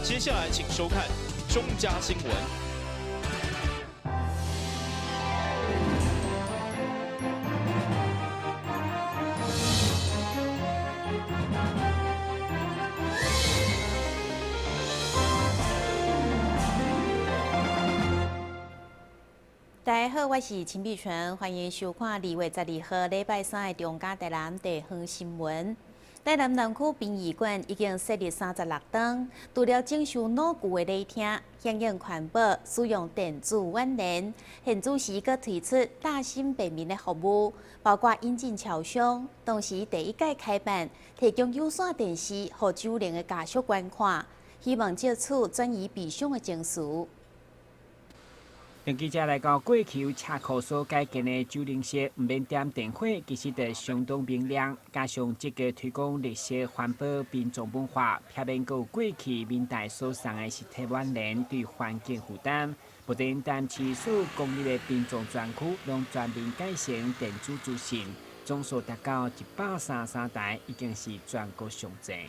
接下來請收看中嘉新聞。大家好，我是陳碧純，歡迎收看2月12號禮拜三的中嘉台南地方新聞。台南南區殯儀館已經設立36冬，除了整修老舊的禮廳，響應環保，使用電子挽聯，現主時閣推出大新便民的服務，包括引進超商，同時第一屆開辦，提供有線電視予守靈的家屬觀看，希望藉此轉移悲傷的情緒。記者來到過去由車庫所改建的守靈室，毋免點電火，其實就相當明亮。加上積極推廣綠色環保殯葬文化，避免閣有過去明代所送的實體挽聯對環境負擔。目前台市所有公立的殯葬專區攏全面改成電子資訊，總數達到133台，已經是全國上濟。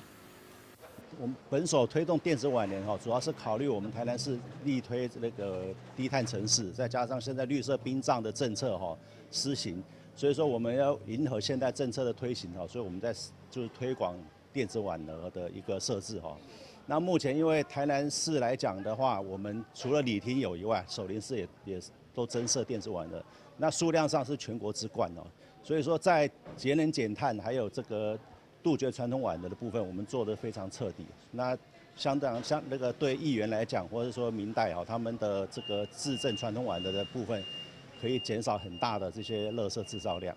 我們本所推動電子挽聯哈，主要是考慮我們台南市力推那個低碳城市，再加上現在綠色殯葬的政策哈施行，所以說我們要迎合現代政策的推行哈，所以我們在就是推廣電子挽聯的一個設置哈。那目前因為台南市來講的話，我們除了禮廳有以外，守靈室也都增設電子挽聯，那數量上是全國之冠哦。所以說在節能減碳還有這個杜絕傳統挽聯的部分，我們做得非常徹底。那相當像那個對議員來講，或者說民代啊，他們的這個致贈傳統挽聯的部分，可以減少很大的這些垃圾製造量。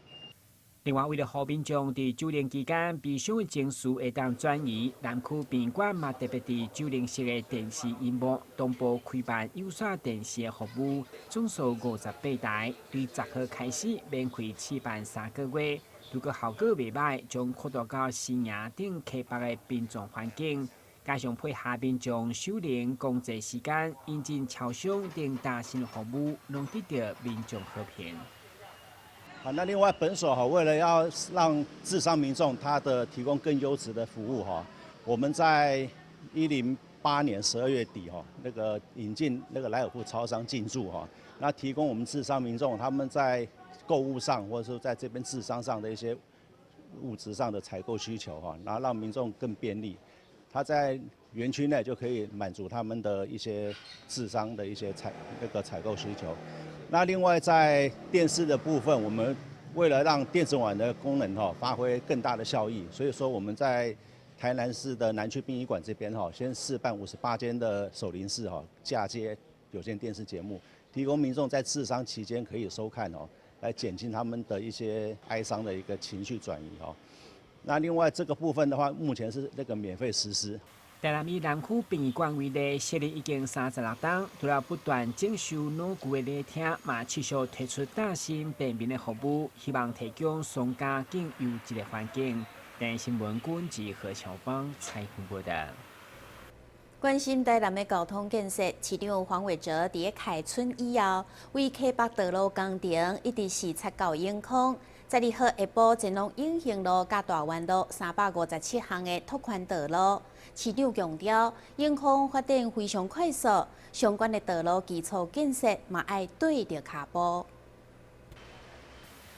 另外，為了予民眾佇守靈期間悲傷的情緒會當轉移，南區殯儀館嘛特別佇守靈室的電視螢幕同步開辦有線電視的服務，總數58台，對10號開始免費試辦3個月。如果效果袂䆀，將擴大到新營等溪北的殯葬環境，加上配合民眾守靈公祭時間，引進超商等大型服務，攏得到民眾好評。好，那另外本所哈，為了要讓治喪民眾他的提供更優質的服務哈，我們在108年12月底哈，那個引進那個萊爾富超商進駐哈，那提供我們治喪民眾他們在購物上，或者說在這邊治喪上的一些物質上的採購需求哈，然後讓民眾更便利，他在園區內就可以滿足他們的一些治喪的一些採購需求。那另外在電視的部分，我們為了讓電子挽的功能哈發揮更大的效益，所以說我們在台南市的南區殯儀館這邊哈，先試辦58間的守靈室哈，嫁接有線電視節目，提供民眾在治喪期間可以收看哦。來減輕他們的一些哀傷的一個情緒轉移哦。那另外這個部分的話，目前是那個免費實施。台南以南區殯儀館為例，設立已經36冬，除了不斷整修老舊的禮廳，嘛持續推出大新便民的服務，希望提供喪家更優質的環境。台新聞君及何喬芳採訪報道。關心台南的交通建設，市長黃偉哲佇咧開春以後，為溪北道路工程一直視察到永康，12號下晡前往永興路佮大灣路357巷的拓寬道路。市長強調，永康發展非常快速，相關的道路基礎建設嘛愛綴著跤步。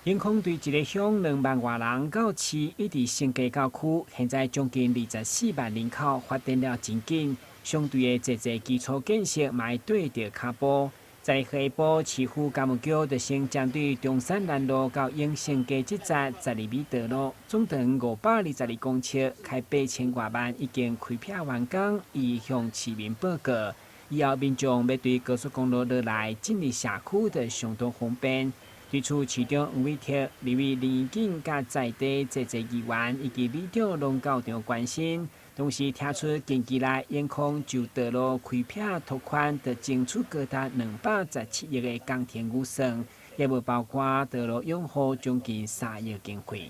永康對一個鄉2萬外人到市，一直升級到區，現在將近24萬人口，發展了真緊。相對的，濟濟基礎建設嘛愛綴著跤步。在下晡，市府工務局就先針對中山南路到永盛街這節12米道路，總長522公尺，開8000外萬，已經開闢完工，已向市民報告。以後民眾欲對高速公路落來進入社區，就相當方便。對此，市長黃偉哲、立委林宜景佮在地濟濟議員以及里長攏到場關心，同時提出近期來永康就道路開闢拓寬，著爭取高達217億的工程預算，也無包括道路養護將近3億經費。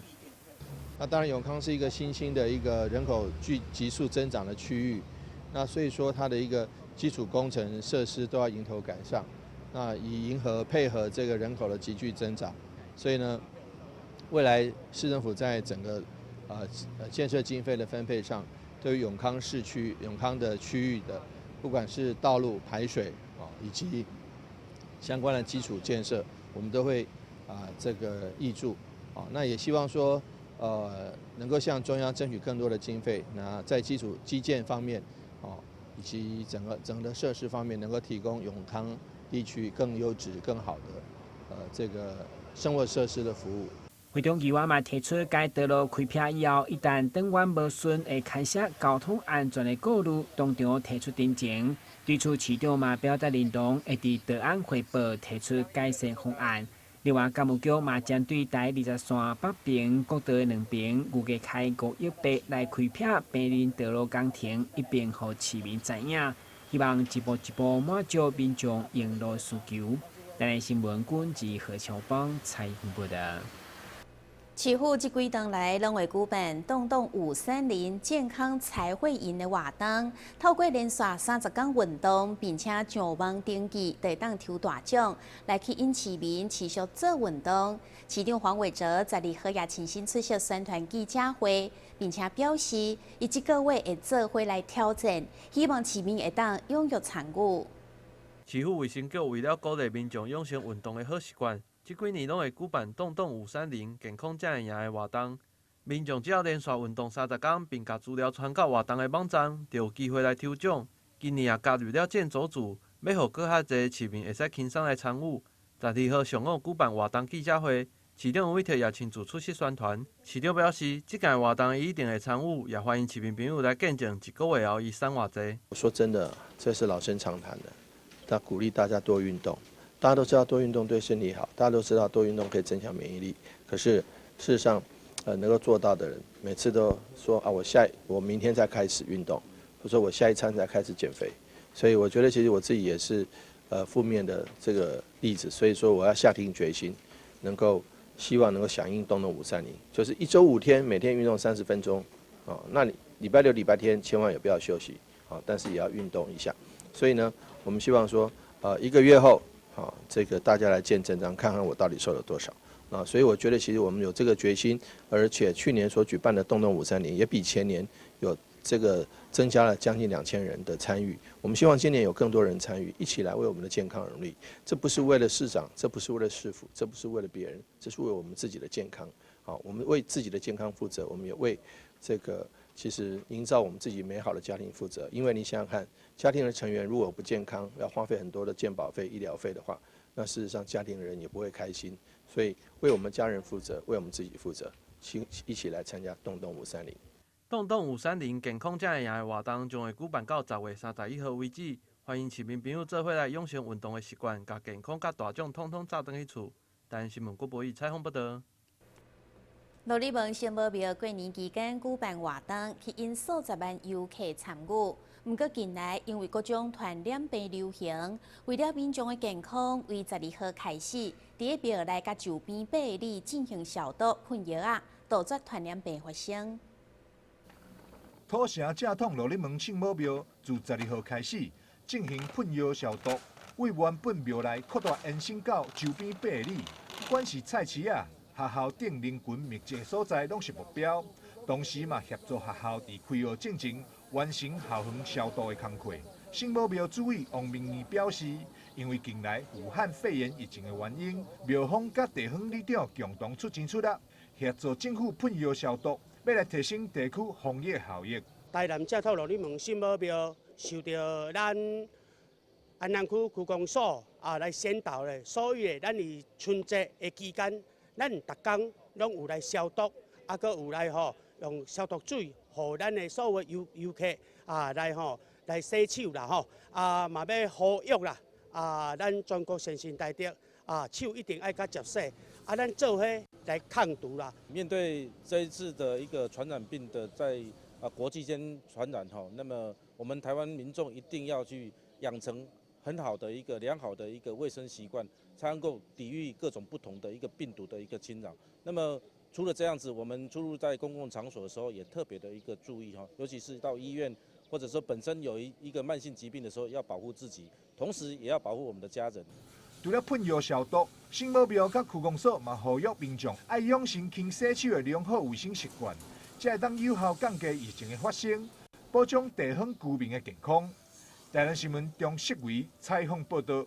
那當然，永康是一個新興的一個人口急速增長的區域，那所以說它的一個基礎工程設施都要迎頭趕上。那以迎合配合這個人口的急劇增長，所以呢，未來市政府在整個建設經費的分配上，對於永康市區、永康的區域的，不管是道路排水啊，以及相關的基礎建設，我們都會啊這個挹注啊。那也希望說，能夠向中央爭取更多的經費，那在基礎基建方面，哦，以及整個整個設施方面，能夠提供永康地區更優質、更好的，這個生活設施的服務。會中議員嘛提出，該道路開闢以後，一旦轉彎無順，會牽涉交通安全的顧慮，當場提出陳情。對此，市長嘛表達認同，會佇提案匯報提出改善方案。另外，工務局嘛針對台20線北爿國道兩邊，預計開5億8來開闢平林道路工程，一併予市民知影，希望一步一步滿足民眾用路需求。台南新聞軍記何秋邦採訪報道。市府這幾冬來攏會舉辦動動530健康才會贏的活動，透過連續30天運動，並且上網登記，就會當抽大獎，來吸引市民持續做運動。市長黃偉哲12號也親身出席宣傳記者會，並且表示，伊這個月會做伙來挑戰，希望市民會當踴躍參與。市府衛生局為了鼓勵民眾養成運動的好習慣，這幾年攏會舉辦動動530健康才會贏的活動。民眾只要連續運動30天，並共資料傳到活動的網站，就有機會來抽獎。今年也加入了健走組，欲予閣較濟市民會使輕鬆來參與。12號上午舉辦活動記者會，市長黃偉哲也親自出席宣傳。市長表示，這屆活動伊一定會參與，也歡迎市民朋友來見證一個月後伊瘦偌濟。我說真的，這是老生常談的，他鼓勵大家多運動。大家都知道多運動對身體好，大家都知道多運動可以增強免疫力。可是事實上，能夠做到的人，每次都說啊，我明天再開始運動，或者說我下一餐才開始減肥。所以我覺得其實我自己也是，負面的這個例子。所以說我要下定決心，能夠希望能夠響應動動530，就是一週5天，每天運動30分鐘。哦，那你禮拜六、禮拜天千萬也不要休息，啊，但是也要運動一下。所以呢，我們希望說，一個月後。好，這個大家來見真章，看看我到底瘦了多少啊！所以我覺得其實我們有這個決心，而且去年所舉辦的動動530也比前年有這個增加了將近2000人的參與。我們希望今年有更多人參與，一起來為我們的健康而努力。這不是為了市長，這不是為了市府，這不是為了別人，這是為我們自己的健康。好，我們為自己的健康負責，我們也為這個其實營造我們自己美好的家庭負責。因為你想想看，家庭的成員如果不健康，要花費很多的健保費、醫療費的話，那事實上家庭的人也不會開心。所以為我們家人負責，為我們自己負責，請一起來參加動動五三零。動動五三零健康才會贏的活動將會舉辦到10月31號為止，歡迎市民朋友做伙來養成運動的習慣，共健康佮大獎統統載轉去厝。台南新聞郭博義採訪報道。鹿耳門聖母廟過年期間舉辦活動，吸引數十萬遊客參與。毋過近來因為各種傳染病流行，為了民眾的健康，為12號開始，佇廟內佮周邊8里進行消毒噴藥仔，杜絕傳染病發生。土城正統鹿耳門聖母廟自12號開始進行噴藥消毒，為原本廟內擴大延伸到周邊8里，不管是菜市仔、學校等人群密集所在，攏是目標。同時嘛，協助學校佇開學進前完成校園消毒的工課。聖母廟主委王明義表示，因為近來武漢肺炎疫情的原因，廟方佮地方里長共同出錢出力，協助政府噴藥消毒，欲來提升地區防疫效益。台南正統鹿耳門聖母廟受著咱安南區區公所啊來宣導咧，所以咧，咱佇春節的期間，咱逐工攏有來消毒，啊，閣有來吼用消毒水，予咱的所有遊客啊來吼來洗手啦吼，啊嘛欲呼籲啦，啊咱全國善信大德啊手一定愛較捷洗，啊咱做伙來抗毒啦。面對這一次的一個傳染病的在國際間傳染吼，那麼我們台灣民眾一定要去養成很好的一個良好的一個衛生習慣，才能夠抵禦各種不同的一個病毒的一個侵擾。那麼除了這樣子，我們出入在公共場所的時候，也特別的一個注意哈，尤其是到醫院或者說本身有一個慢性疾病的時候，要保護自己，同時也要保護我們的家人。除了噴藥消毒，聖母廟佮區公所嘛呼籲民眾愛養成勤洗手的良好衛生習慣，才會當有效降低疫情的發生。保障地方居民的健康。台南新闻中世维采访报道。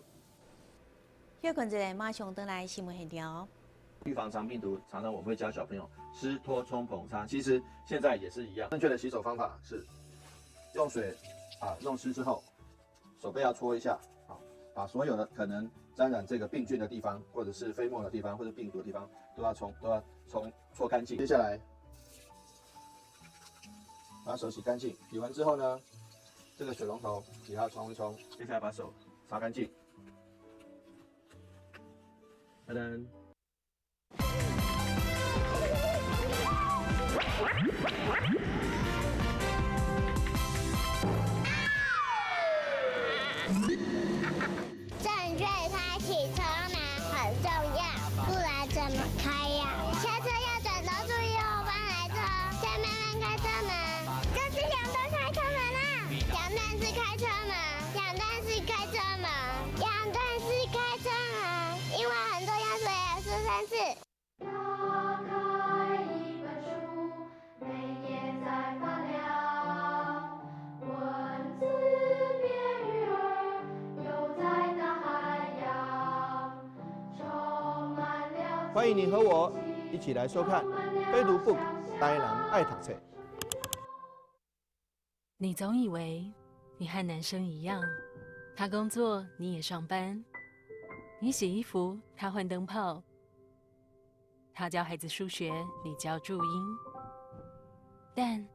休困一下，马上转来新闻现场。预防肠病毒，常常我们会教小朋友湿拖冲捧擦，其实现在也是一样。正确的洗手方法是用水弄湿之后，手背要搓一下，好，把所有的可能沾染这个病菌的地方，或者是飞沫的地方，或者病毒的地方，都要搓干净。接下来把手洗干净，洗完之后呢，这个水龙头给它冲一冲。接下来把手擦干净。噔噔。正确开启车门很重要，不然怎么开呀？下车要转头注意后方来车，再慢慢开车门。这是两段开车门啦，两段式开车门，两段式开车门，两段式开车门，因为很重要，所以要说三次。欢迎你和我一起来收看《非读 book》台南爱读册。你总以为你和男生一样，他工作你也上班，你洗衣服他换灯泡，他教孩子数学你教注音。但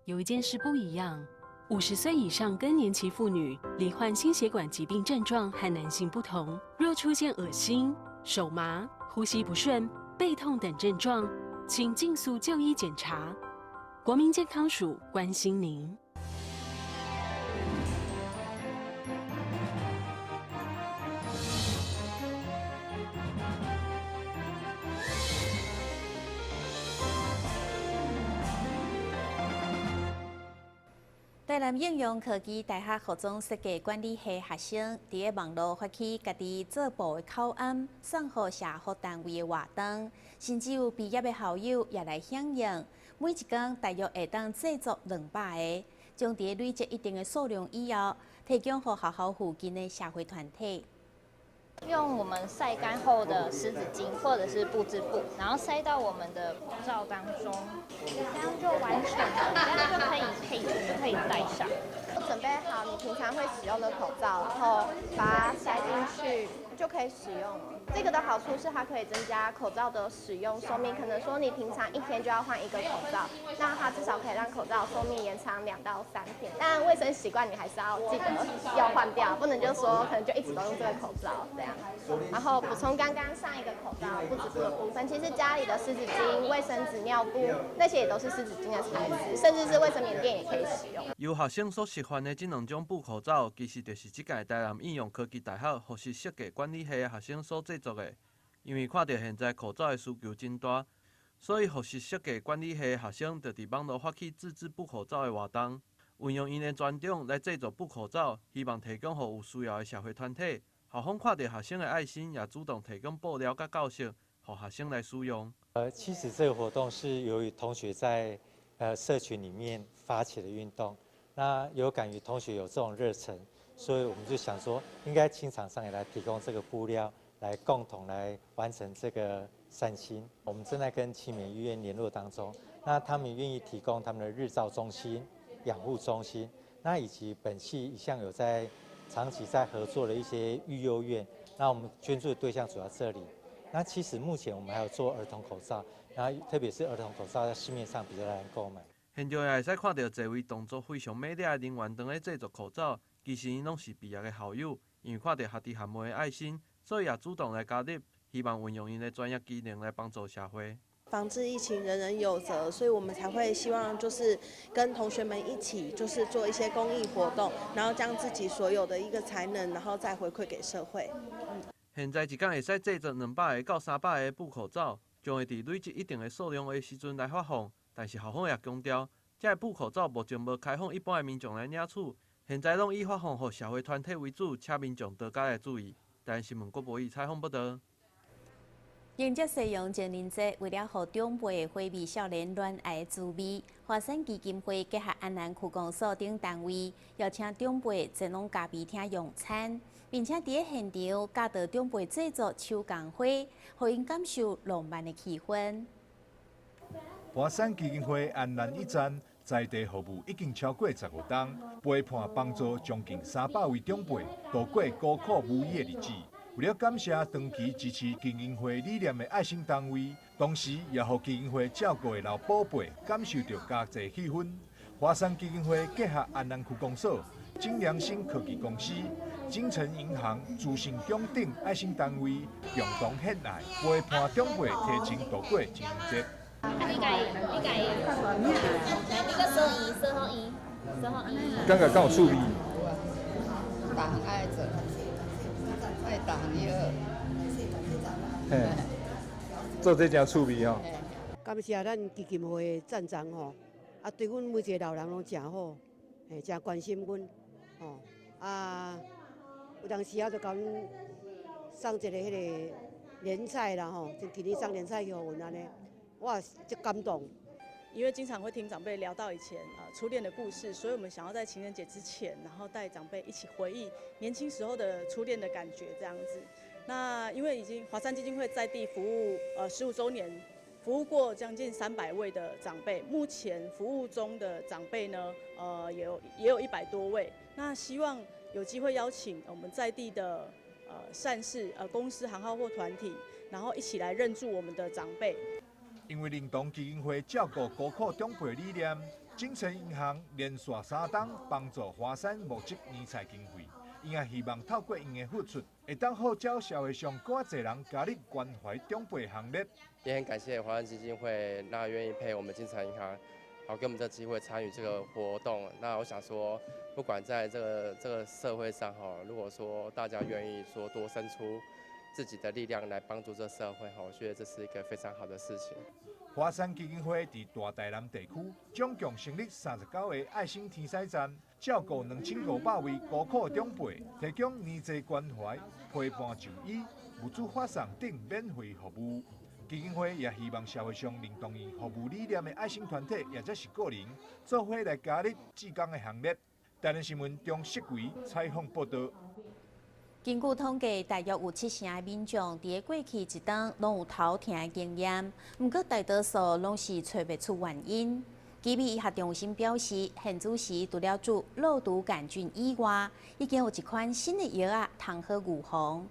有一件事不一样：50岁以上更年期妇女罹患心血管疾病症状和男性不同，若出现恶心、手麻、呼吸不顺、背痛等症状，请尽速就医检查。国民健康署关心您。台南应用科技大学服装设计管理系学生，伫个网路发起家己做布的口餡，送予社福单位的活动，甚至有毕业的校友也来响应。每一工大约会当制作200个，将伫累积一定的数量以后，提供予学校附近的社会团体。用我们晒干后的湿纸巾或者是布织布，然后塞到我们的口罩当中，这样就完成了，这样就可以配，就可以戴上。准备好你平常会使用的口罩，然后把它塞进去就可以使用了。这个的好处是它可以增加口罩的使用寿命，可能说你平常一天就要换一个口罩，那它至少可以让口罩寿命延长2到3天。但卫生习惯你还是要记得要换掉，不能就说可能就一直都用这个口罩这样。然后补充刚刚上一个口罩不织布的部分，其实家里的湿纸巾、卫生纸、尿布那些也都是湿纸巾的材质，甚至是卫生棉垫也可以使用。由学生所示范的这两种布口罩，其实就是这届台南应用科技大学服饰设计管理系的学生所制作的。因为看到现在口罩的需求真大，所以服饰设计管理系的学生就伫网路发起自制布口罩的活动，运用𪜶的专长来制作布口罩，希望提供予有需要的社会团体。校方看到学生的爱心，也主动提供布料佮教室，予学生来使用。其实这个活动是由于同学在社群里面发起的运动，那有感于同学有这种热忱，所以我们就想说，应该请厂商也来提供这个布料，来共同来完成这个善心。我们正在跟奇美医院联络当中，那他们愿意提供他们的日照中心、养护中心，那以及本系一向有在长期在合作的一些育幼院，那我们捐助的对象主要这里。那其实目前我们还有做儿童口罩，然后特别是儿童口罩在市面上比较难购买。现场也会使看到这位动作非常美丽的人员，当咧制作口罩，其实𪜶拢是毕业的校友，因为看到学弟学妹的爱心，所以也主动来加入，希望运用𪜶的专业技能来帮助社会。防治疫情，人人有责，所以我们才会希望就是跟同学们一起，就是做一些公益活动，然后将自己所有的一个才能，然后再回馈给社会。现在一工会使制作200个到300个布口罩，将会伫累积一定的数量的时阵来发放。但是校方也强调，这个布口罩目前无开放一般的民众来领取，现在拢以发放予社会团体为主，请民众多加来注意。台湾新闻郭博义采访报道。迎接西洋情人節，為了予長輩回味少年戀愛滋味，華山基金會結合安南區公所等單位，邀請長輩前往咖啡廳用餐，並且佇咧現場教導長輩製作手工花，予𪜶感受浪漫的氣氛。華山基金會安南驛站在地服務已經超過15冬，陪伴幫助將近300位長輩度過孤苦無依的日子。為了感謝長期支持基金會理念的愛心單位，同時也予基金會照顧的老寶貝感受著嘉節氣氛。華山基金會結合安南區公所、金良心科技公司、精誠銀行、慈善獎等愛心單位，共同獻愛，陪伴長輩提前度過情人節。你共伊，你共伊，來，你閣掃伊，掃予伊，掃予伊。感覺敢有趣味？逐項愛做，愛逐項去學。嘿，做這誠趣味吼。感謝咱基金會的贊助吼，啊，對阮每一个老人攏誠好，嘿，誠關心阮，吼，啊，有當時啊，就共阮送一个彼个年菜啦吼，就今年送年菜予阮按呢，我也足感動。因為經常會聽長輩聊到以前初戀的故事，所以我們想要在情人節之前，然後帶長輩一起回憶年輕時候的初戀的感覺，這樣子。那因為已經華山基金會在地服務15週年，服務過將近300位的長輩，目前服務中的長輩呢，也有100多位。那希望有機會邀請我們在地的善事公司行號或團體，然後一起來認助我們的長輩。因為認同基金會照顧孤苦長輩理念，精誠銀行連續3冬幫助華山募集年菜經費，伊也希望透過𪜶的付出，會當號召社會上閣濟人加入關懷長輩行列。也很感謝華山基金會，那願意配我們精誠銀行，好給我們這機會參與這個活動。那我想說，不管在這個社會上哈，如果說大家願意說多伸出自己的力量來幫助這社會，我覺得這是一個非常好的事情。華山基金會佇大台南地區總共成立39個愛心天使站，照顧2500位孤苦長輩，提供年節關懷、陪伴就醫、物資發送等免費服務。基金會也希望社會上認同𪜶服務理念的愛心團體，或者是個人，做伙來加入志工的行列。台南新聞張世維採訪報導。根據統計，大約有七成的民眾佇過去一冬攏有頭疼的經驗，毋過大多數攏是揣袂出原因。奇美醫學中心表示，現此時除了治肉毒桿菌以外，已經有一款新的藥仔通好預防。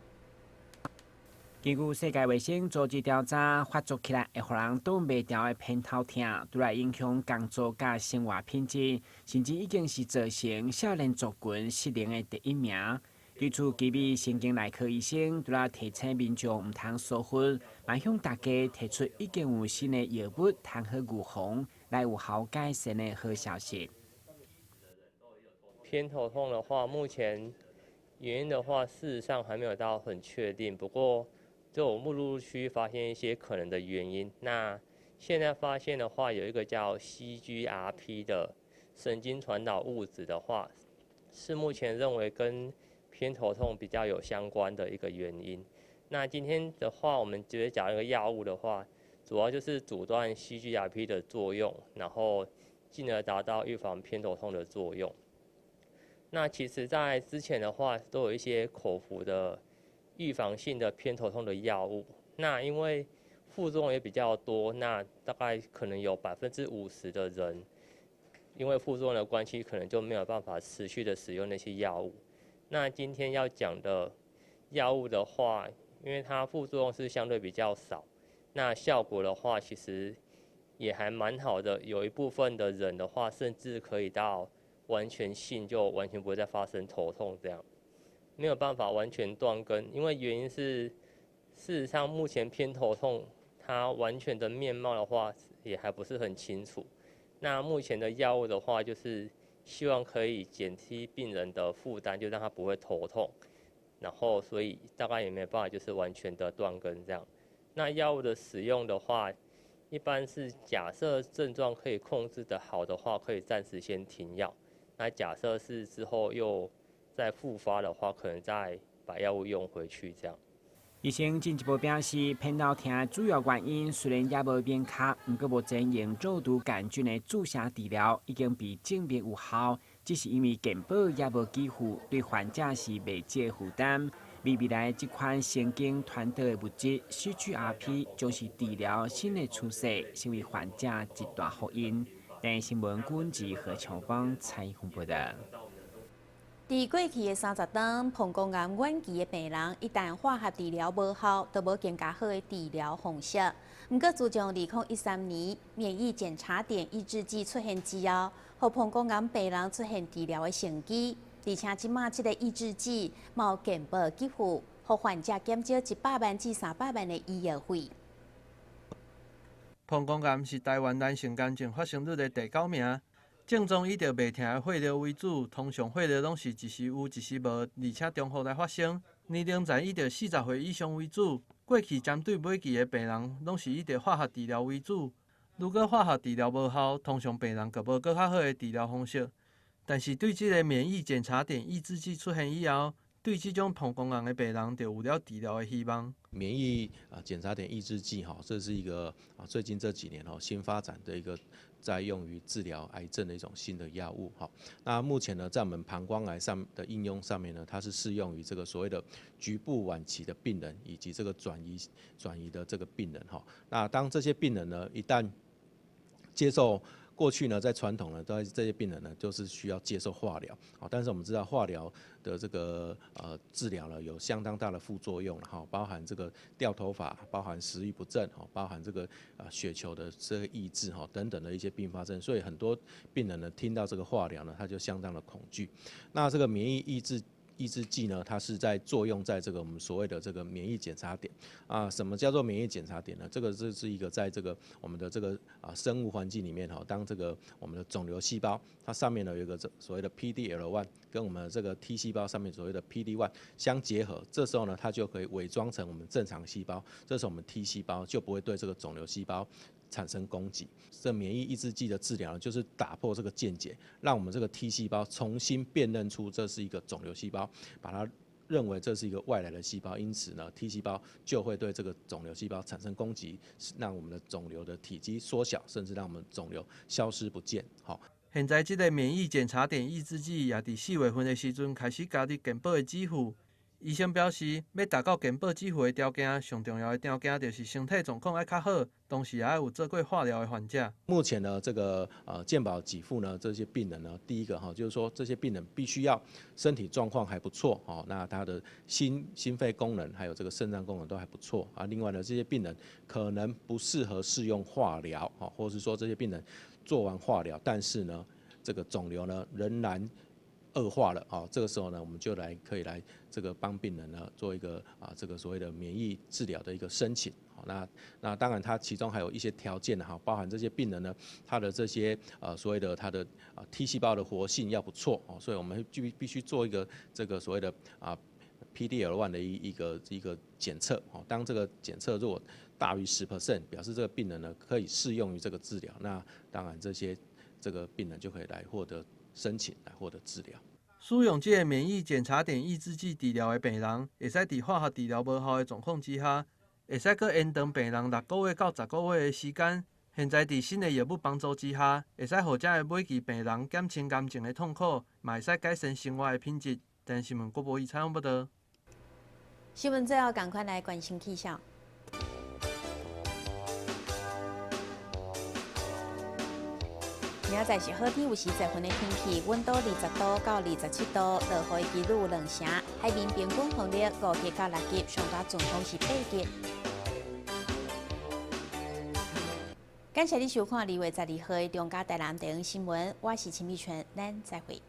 根據世界衛生組織調查，發作起來會予人擋袂牢的偏頭痛，除來影響工作佮生活品質，甚至已經是造成少年族群失能的第一名。對此，奇美神經內科醫生除了提醒民眾毋通疏忽，嘛向大家提出已經有新的藥物通好預防，來有效改善的好消息。偏頭痛的話，目前原因的話，事實上還沒有到很確定。不過，就我們陸陸續續發現一些可能的原因。那現在發現的話，有一個叫 CGRP 的神經傳導物質的話，是目前認為跟偏頭痛比較有相關的一個原因。那今天的話，我們直接講一個藥物的話，主要就是阻斷 CGRP 的作用，然後進而達到預防偏頭痛的作用。那其實，在之前的話，都有一些口服的預防性的偏頭痛的藥物。那因為副作用也比較多，那大概可能有50%的人，因為副作用的關係，可能就沒有辦法持續的使用那些藥物。那今天要講的藥物的話，因為它副作用是相對比較少，那效果的話其實也還蠻好的。有一部分的人的話，甚至可以到完全性就完全不會再發生頭痛這樣，沒有辦法完全斷根，因為原因是事實上目前偏頭痛它完全的面貌的話也還不是很清楚。那目前的藥物的話，就是希望可以減低病人的負擔，就讓他不會頭痛，然後所以大概也沒辦法就是完全的斷根這樣。那藥物的使用的話，一般是假設症狀可以控制得好的話，可以暫時先停藥。那假設是之後又再復發的話，可能再把藥物用回去這樣。醫生進一步表示，偏頭痛的主要原因雖然猶無明確，毋過目前用肉毒桿菌的注射治療已經被證明有效，只是因為健保猶無給付，對患者是袂少負擔。而未來這款神經傳導的物質 CGRP 將是治療新的趨勢，成為患者一大福音。台視新聞軍事何長芳採訪報道。佇過去的30冬，膀胱癌晚期的病人一旦化學治療無效，就無更加好的治療方式。毋過，自從2013年免疫檢查點抑制劑出現之後，予膀胱癌病人出現治療的商機。而且，這馬這个抑制劑嘛有健保給付，予患者減少100萬至300萬的醫藥費。膀胱癌是台灣男性癌症發生率的第九名。症狀以著袂疼的血尿為主，通常血尿攏是一時有，一時無，而且重複來發生。年齡層以著40歲以上為主。過去針對尾期的病人，攏是以著化學治療為主。如果化學治療無效，通常病人就無閣較好的治療方式。但是對這个免疫檢查點抑制劑出現以後，對這種膀胱癌的病人就有了治療的希望。免疫檢查點抑制劑哈，這是一個最近這幾年新發展的一個在用於治療癌症的一種新的藥物哈。那目前呢，在我們膀胱癌上的應用上面呢，它是適用於這個所謂的局部晚期的病人以及這個轉移的這個病人哈。那當這些病人呢，一旦接受過去呢，在傳統呢，都這些病人呢，就是需要接受化療，但是我們知道化療的這個治療呢，有相當大的副作用哈，包含這個掉頭髮，包含食慾不振，包含這個血球的這個抑制哈等等的一些併發症，所以很多病人呢，聽到這個化療呢，他就相當的恐懼。那這個免疫抑制劑呢，它是在作用在這個我們所謂的這個免疫檢查點啊。什麼叫做免疫檢查點呢？這個這是一個在這個我們的這個生物環境裡面哈，當這個我們的腫瘤細胞它上面呢有一個這所謂的 PDL1 跟我們這個 T 細胞上面所謂的 PD1 相結合，這時候呢它就可以偽裝成我們正常細胞，這時候我們 T 細胞就不會對這個腫瘤細胞產生攻擊。這免疫抑制劑的治療呢，就是打破這個見解，讓我們這個 T 細胞重新辨認出這是一個腫瘤細胞，把它認為這是一個外來的細胞，因此呢，T 細胞就會對這個腫瘤細胞產生攻擊，讓我們的腫瘤的體積縮小，甚至讓我們腫瘤消失不見。好，現在這个免疫檢查點抑制劑也佇4月份的時陣開始加入健保的給付。醫生表示，欲達到健保給付的條件，上重要的條件就是身體狀況愛較好，同時也愛有做過化療的患者。目前呢，這個健保給付呢，這些病人呢，第一個哈，就是說這些病人必須要身體狀況還不錯哦，那他的心肺功能還有這個腎臟功能都還不錯啊。另外呢，這些病人可能不適合適用化療哦，或是說這些病人做完化療，但是呢，這個腫瘤呢仍然惡化了啊，這個時候呢，我們就來可以來這個幫病人呢做一個這個所謂的免疫治療的一個申請。那當然，它其中還有一些條件哈，包含這些病人呢，他的這些所謂的他的T 細胞的活性要不錯哦，所以我們就必須做一個這個所謂的PDL1 的一個檢測哦。當這個檢測如果大於10%，表示這個病人呢可以適用於這個治療，那當然這些這個病人就可以來獲得申請來獲得治療。使用這个免疫檢查點抑制劑治療的病人，會使佇化學治療無效的狀況之下，會使閣延長病人6個月到10個月的時間。現在佇新的藥物幫助之下，會使予這个尾期病人減輕癌症的痛苦，嘛會使改善生活的品質。電視新聞郭博儀採訪報道。新聞最後，趕快來關心氣象。明仔載是好天，有時十分的天氣，溫度20度到27度，落雨的幾率2成。海面平均風力5級到6級，上大陣風是8級。感謝你收看2月12號的中嘉台南地方新聞，我是陳美泉，咱再會。